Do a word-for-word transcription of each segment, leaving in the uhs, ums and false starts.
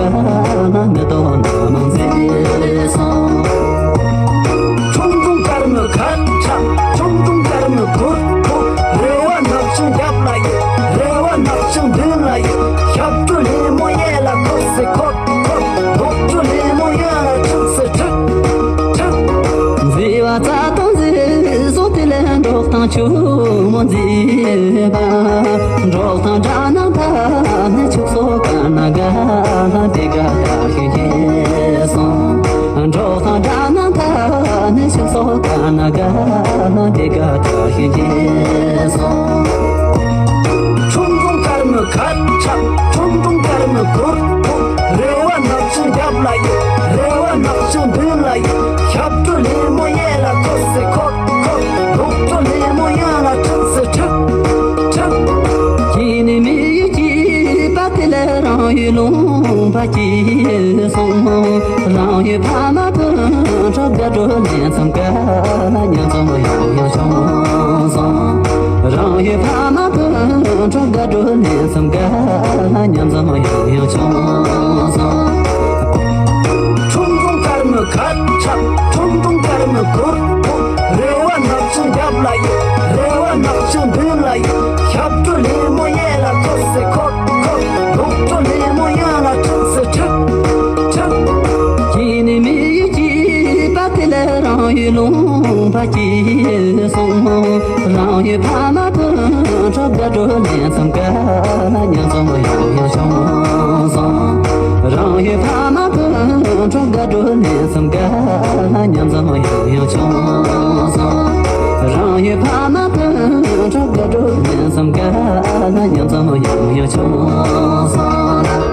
ཁྱོད་ཀྱི་མི་དོ་ནམ་མཛེས་སོང་། ཁྱོད་ཀྱི་དཀར་མོའི་ཁ་ཆག་ཁྱོད་ཀྱི་དཀར་མོའི་གུར་གུར། རེ་བ་ནག་ཆུང་རྒྱབ་ལ་ཡོད། རེ་བ་ནག་ཆུང་མདུན་ལ་ཡོད། ཞབས་བྲོ་ལེ་མོ་གཡས་ལ་འཁོར་སེ་འཁོར་འཁོར། ལྡོག་ཕྱོགས་ལེ་མོ་གཡོན་ལ་འཁྲིག་སེ་འཁྲིག་འཁྲིག་མཛེས་པ་རྩྭ་ཐང་མཛེས་སོང་། དེ་ལས་འབྲོག་ཐང་ཕྱུག་མོ་མཛེས་པ། འབྲོག་ཐང་སྦྲ་ནག་མཐའ་ནས་ཕྱུགས་ཟོག་དཀར་ནག་ག་ལ་དེ་ག་དར་ཤིང་རྒྱས་སོང་། འབྲོག་ཐང་སྦྲ་ནག་མཐའ་ནས་ཕྱུགས་ཟོག་དཀར་ནག་ག་ལ་དེ་ག་དར་ཤིང་རྒྱས་སོང་། ཁྱོད་ཀྱི་དཀར་མོའི་ཁ་ཆག་ཁྱོད་ཀྱི་དཀར་མོའི་གུར་གུར། རེ་བ་ནག་ཆུང་རྒྱབ་ལ་ཡོད། རེ་བ་ནག་ཆུང་མདུན་ལ་ཡོད། ཞབས་བྲོ་ལེ་མོ་གཡས་ལ་འཁོར་སེ་འཁོར་འཁོར། ལྡོག་ཕྱོགས་ལེ་མོ་གཡོན་ལ་འཁྲིག་སེ་འཁྲིག་འཁྲིག་སྐྱེས་ནས་མི་ཡུལ་སྐྱིད་པ། དེ་ལས་རང་ཡུལ་ལུང་པ་སྐྱིད་སོང་། རང་ཡུལ་ཕ་མ་སྤུན་གྲོགས་དགའ་སྤྲོ་ལེན་མཚམས་ག་ལ་མཉམ་འཛོམས་ཡང་ཡང་བྱུང་སོང་། རང་ཡུལ་ཕ་མ་སྤུན་གྲོགས་དགའ་སྤྲོ་ལེན་མཚམས་ག་ལ་མཉམ་འཛོམས་ཡང་ཡང་བྱུང་སོང་། ཁྱོད་ཀྱི་དཀར་མོའི་ཁ་ཆག་ཁྱོད་ཀྱི་དཀར་མོའི་གུར་གུར། རེ་བ་ནག་ཆུང་རྒྱབ་ལ་ཡོད། རེ་བ་ནག་ཆུང་མདུན་ལ་ཡོད། ཞབས་བྲོ་ལེ་མོ་གཡས་ལ་འཁོར་སེ་འཁོར་འཁོར། ལྡོག་ཕྱོགས་ལེ་མོ་གཡོན་ལ་འཁྲིག་སེ་འཁྲིག་འཁྲིག་སྐྱེས་ནས་མི་ཡུལ་སྐྱིད་པ། དེ་ལས་རང་ཡུལ་ལུང་པ་སྐྱིད་སོང་། རང་ཡུལ་ཕ་མ་སྤུན་གྲོགས་དགའ་སྤྲོ་ལེན་མཚམས་ག་ལ་མཉམ་འཛོམས་ཡང་ཡང་བྱུང་སོང་། རང་ཡུལ་ཕ་མ་སྤུན་གྲོགས་དགའ་སྤྲོ་ལེན་མཚམས་ག་ལ་མཉམ་འཛོམས་ཡང་ཡང་བྱུང་སོང་། རང་ཡུལ་ཕ་མ་སྤུན་གྲོགས་དགའ་སྤྲོ་ལེན་མཚམས་ག་ལ་མཉམ་འཛོམས་ཡང་ཡང་བྱུང་སོང་།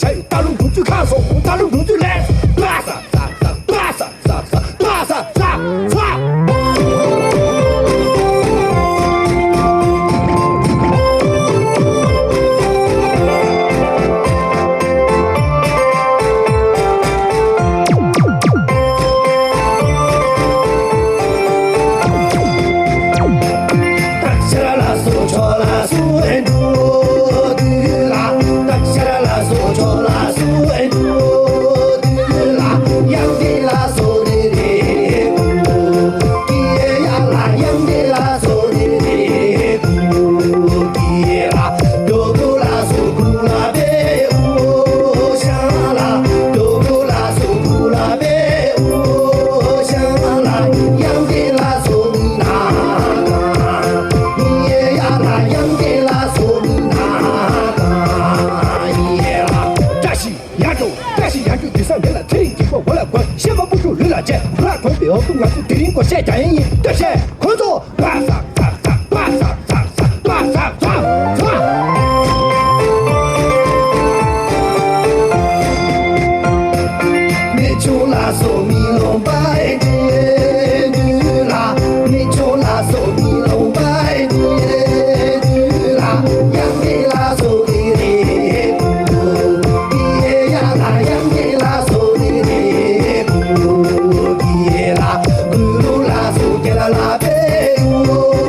ཤ་ཡི་རྟ་ལུང་འདུག་ཚུལ་ཁ་སོ་རྟ་ལུང་འདུག་ཚུལ་ལས། ཏ་ས་ས་ས་ཏ་ས་ས་ཏ་ས་ས་ས། བཀྲ་ཤིས་ཡར་འགྲོ། བཀྲ་ཤིས་ཡར་འགྲོ། དུས་བཟང་འདི་ལ་ཚེ་རིང་འཇིགས་པ་འོ་ལ་འགོད། ཤེས་པ་སྤུ་ཤུགས་ལུས་ལ་བྱེད། ལྷ་གོན་པའི་འོག་ཏུ་ང་ཚོ་དེ་རིང་སྒོ་ཤེས་ཀྱང་ཡིན་ཡིན་ལྟོས་ཤེས་ཁོ་ཚོ། ལྷ་ས་ས་ས་ལྷ་ས་ས་ས་ལྷ་ས་ས་ས། མི་ཆུང་ལ་སོགས་མི་ལོང་པའི་འདུལ་ལ། མི་ཆུང་ལ་སོགས་མི་ལོང་པའི་འདུལ་ལ། ཡང་དེ་ལ་སོགས་དེ་རེད་ཀུ། དེ་ཡ་ལ་ཡང་དེ་ལ་སོགས་དེ་རེད་ཀུ། དེ་ལ་ཀུ་ལུ་ལ་སོགས་དེ་ལ་ལ་པའི་ཀུ།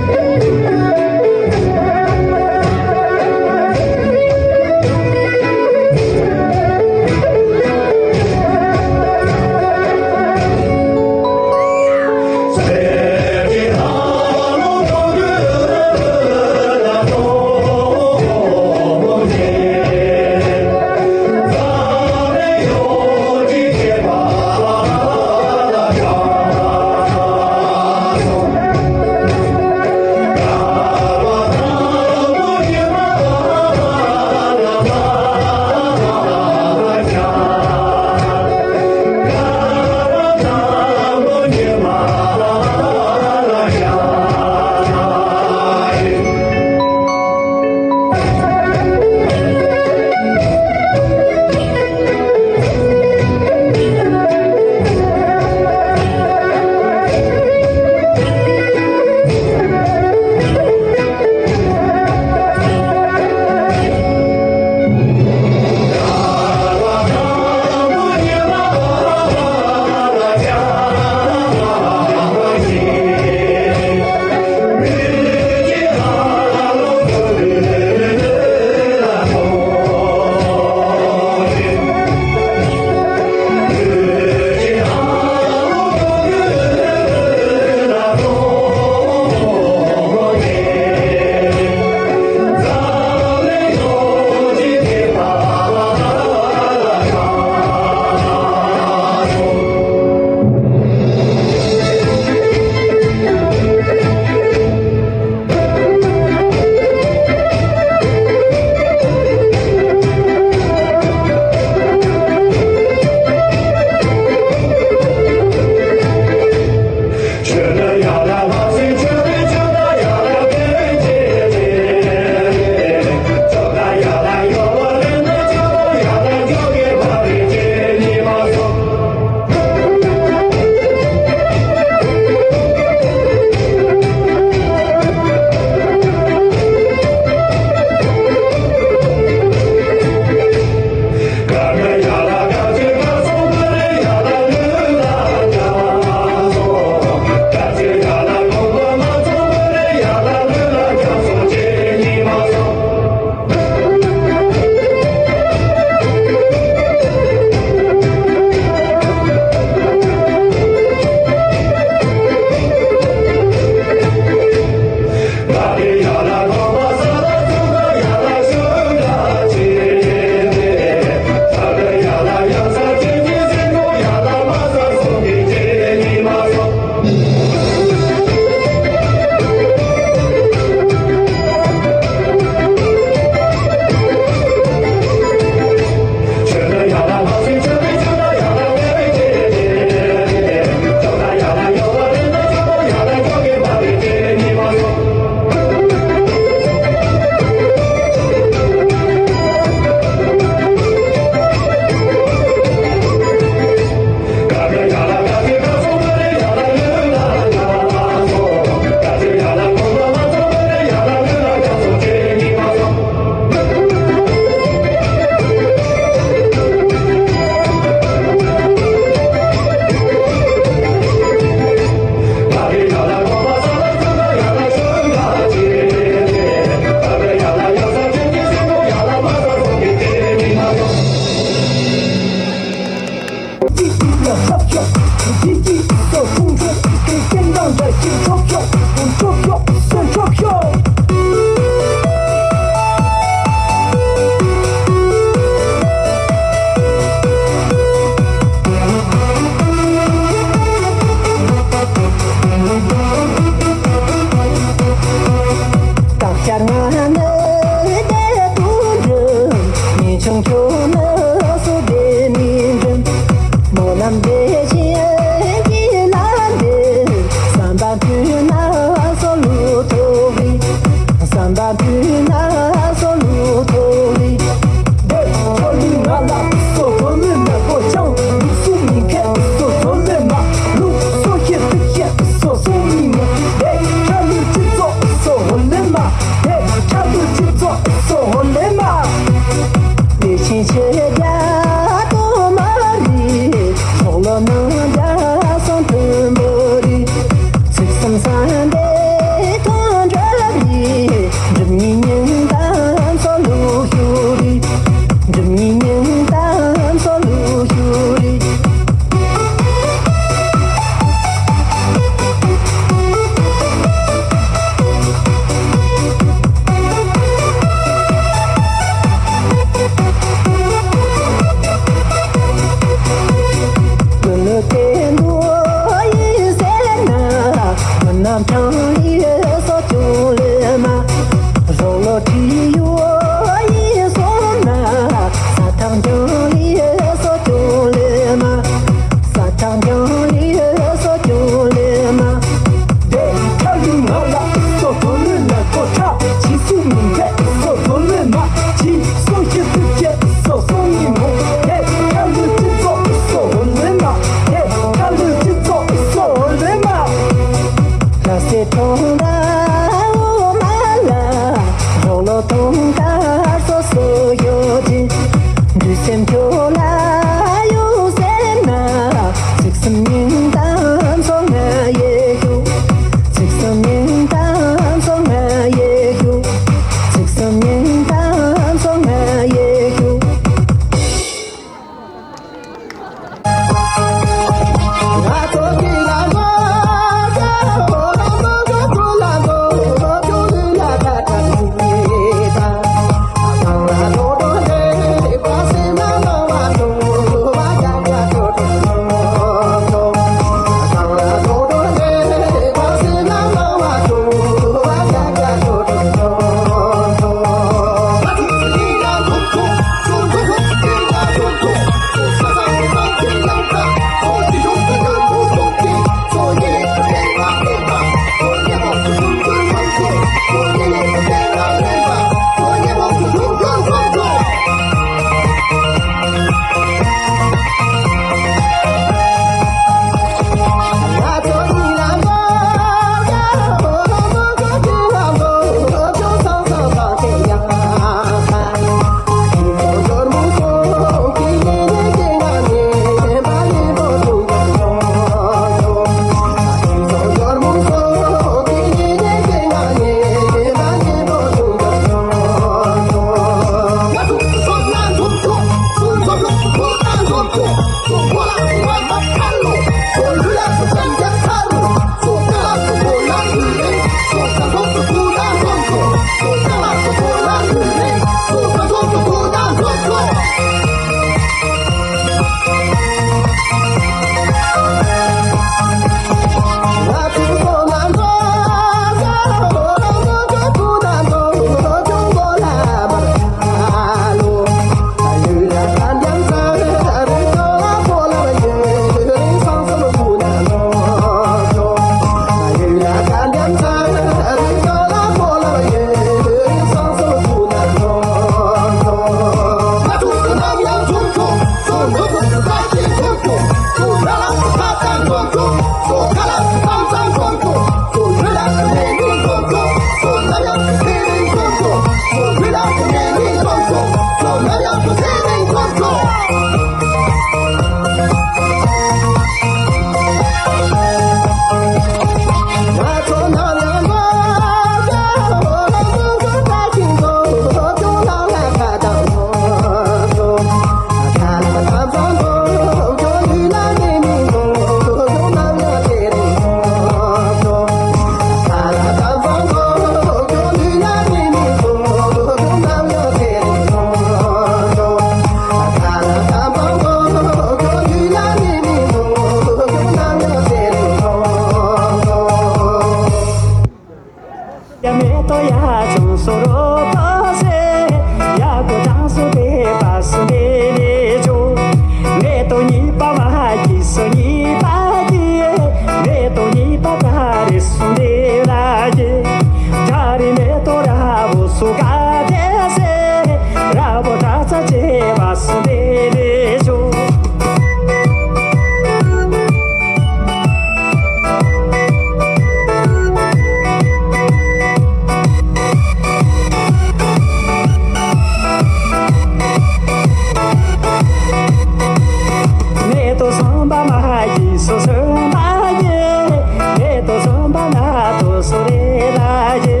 ཡིད་སུ་སོན་པ་ཡི། མེ་ཏོག་སོན་པ་ན་ཏོ་སུ་རེ་ལ་ཡི།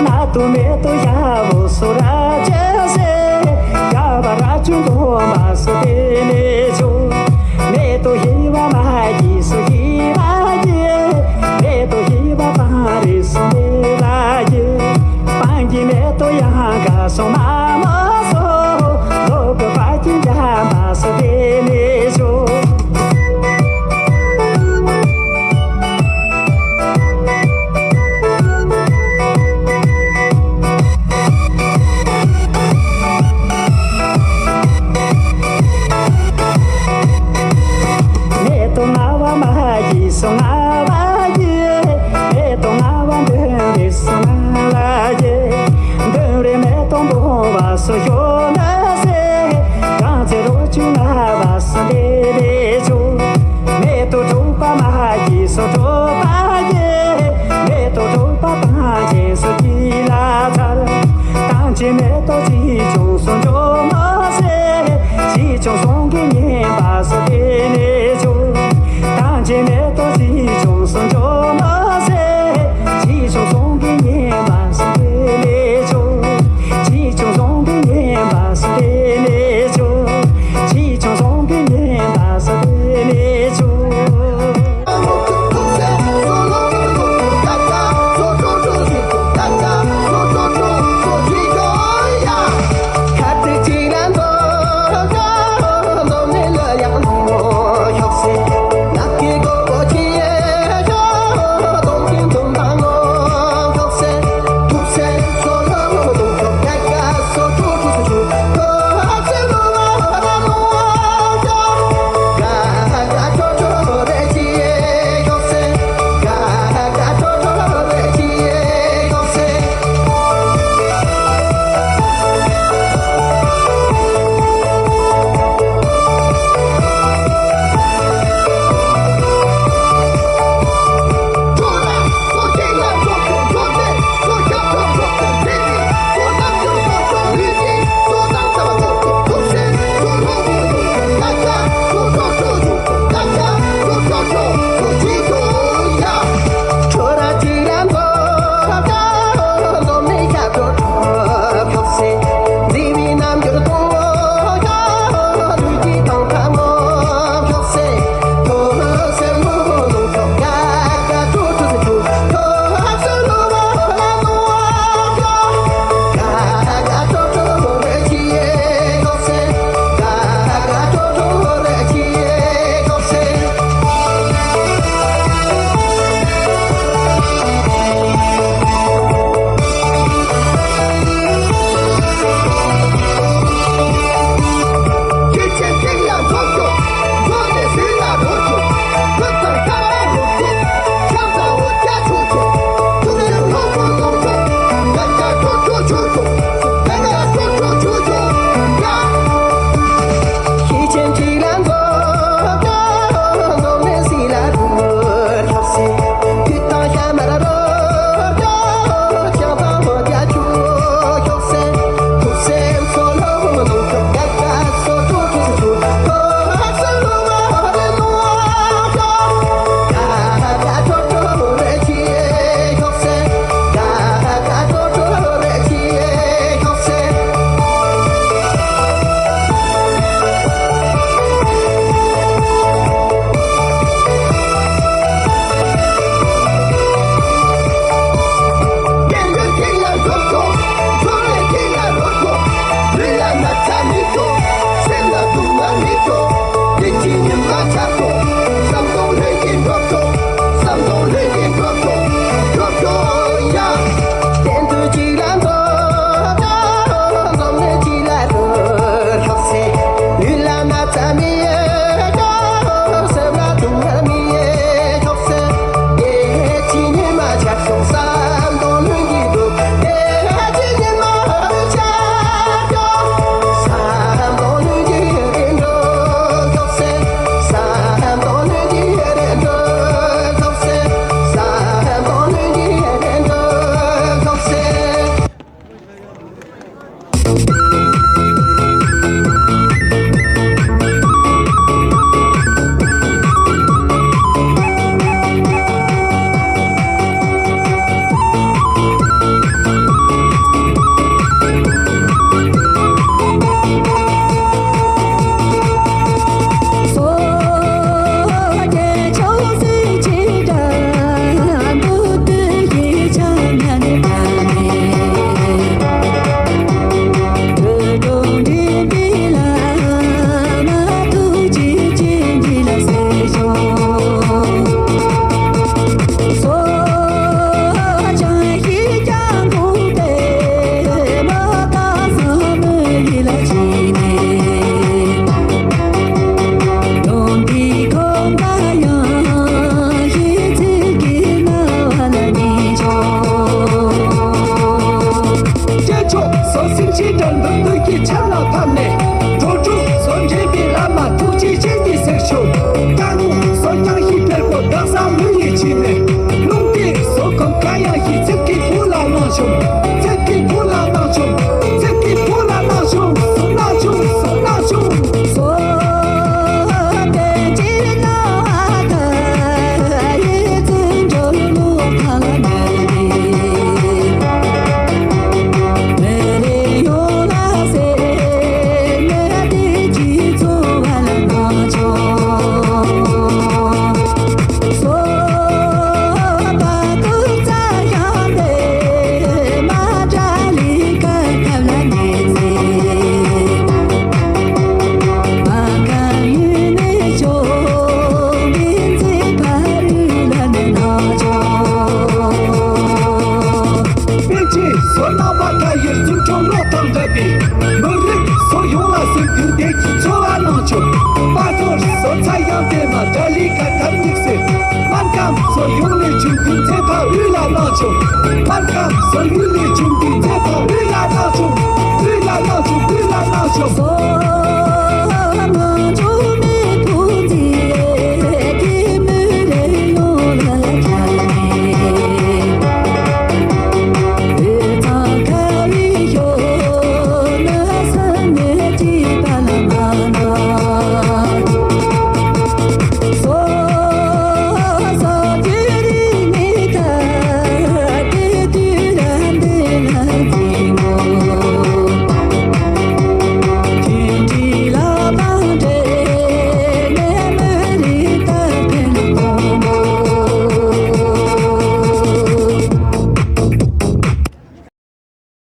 ན་ཏོ་མེ་ཏོག་ཡ་བོ་སུ་ར་ཅེ་སེ། ཡ་བ་ར་ཅུང་དོ་མ་སུ་དེ་ནེ་ཆོ། མེ་ཏོག་ཡི་བ་མ་ཡིད་སུ་ཡི་བ་ཡི། མེ་ཏོག་ཡི་བ་པང་རེ་སུ་རེ་ལ་ཡི། པང་གི་མེ་ཏོག་ཡང་ག་སོ་མ་མོ་སོ། ལོ་གི་པ་ཅིན་ཇ་མ་སུ་དེ་ནེ་ཆོ། མེ་ཏོག་ང་བ་མ་ཡིད་སུ་ང་བ་ཡི། མེ་ཏོག་ང་བ་འདོན་རེ་སུ་ང་བ་ཡི། འདོན་རེ་མེ་ཏོག་འབུང་བ་སུ་ཡོད་ན་སེ། གང་ཚེ་རོ་ཆུ་ང་བ་སུ་འདེ་རེ་ཆུ། མེ་ཏོག་དྲུག་པ་མ་ཡིད་སུ་དྲུག་པ་ཡི། མེ་ཏོག་དྲུག་པ་དང་ཆེན་སུ་ཀི་ལ་ཚར། དང་ཆེན་མེ་ཏོག་ཅི་ཅུང་སུ་འཇོ་མ་སེ། ཅི་ཅུང་སོང་གི་ཉེན་པ་སུ་དེ་ནེ་ཆུ། དང་ཆེན་མེ་ཏོག་ཅི་ཅུང་སུ་འཇོ་མ་སེ། ཅི་ཅུང་སོང་གི་ཉེན་པ་སུ་དེ་ནེ་ཆུ། ཅི་ཅུང་སོང་གི་ཉེན་པ་སུ་དེ་ནེ་ཆུ། ཅི་ཅུང་སོང་གི་ཉེན་པ་སུ་དེ་ནེ་ཆུ།